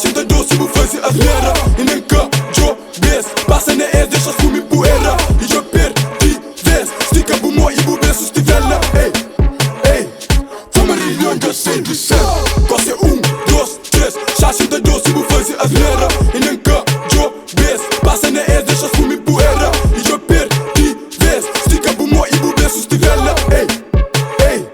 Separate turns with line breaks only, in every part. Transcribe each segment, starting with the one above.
Xinta dosi bu faze asnera I nen ka djobes Pasa na es dexa-s kumi puera I djo perdi ves Stika bu mo i bu besu stivela Ei, ei Fuma rilion dja sai di sel Gosi é un, dos, tres Xa xinta dosi bu faze asnera I nen ka djobes Pasa na es dexa-s kumi puera I djo perdi ves Stika bu mo i bu besu stivela Ei, ei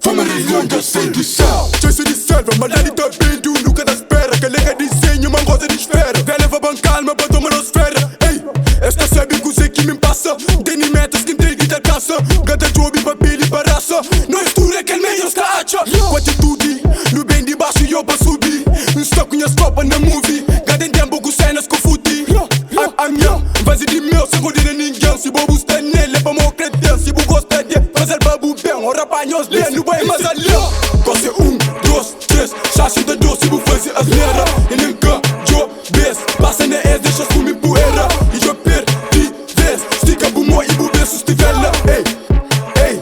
Fuma rilion dja sai di sel Dja sai di selva, maldadi ta bendi U nunka ta spera Kel é ka dizenhu, ma N gosta di sfera Velha va ban kalma pa toma nos fera Ei, es ka sabe kuzê ki mi N pasa N tene metas ki N ten ki ta alkansa N ka ta djobe pa peli pa rasa Nos tudu é kel mê nhos ka atxa Ku atitudi, nu ben di baxu yo pa subi N sta ku nhas tropa na movie Ka ten tenpu ku senas ku futi Ami, N faze di meu sen kondena ningen Si bo bu sta nel é pamo kre ten Si bu gosta de fazel pa bu ben O rapa nhos ben, nu bai más alén Gosi é un, dos, tres Xa xinta dosi bu faze asnera I nen ka djobes Pasa na es dexa-s kumi puera I djo perdi ves Stika bu mo i bu besu stivela Ei, ei,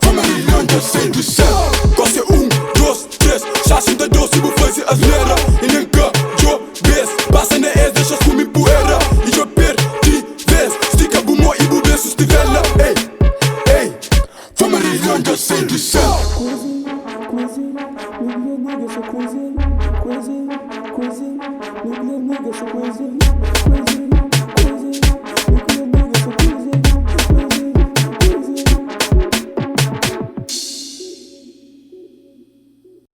fama rilion dja sai di sel Gosi é un, dos, tres Xa xinta dosi bu faze asnera I nen ka djobes Pasa na es dexa-s kumi puera I djo perdi ves Stika bu mo i bu besu stivela Ei, ei, fama rilion dja sai di sel.
Crazy, crazy, nigga, nigga, so crazy, crazy, crazy, nigga, nigga, so crazy, crazy.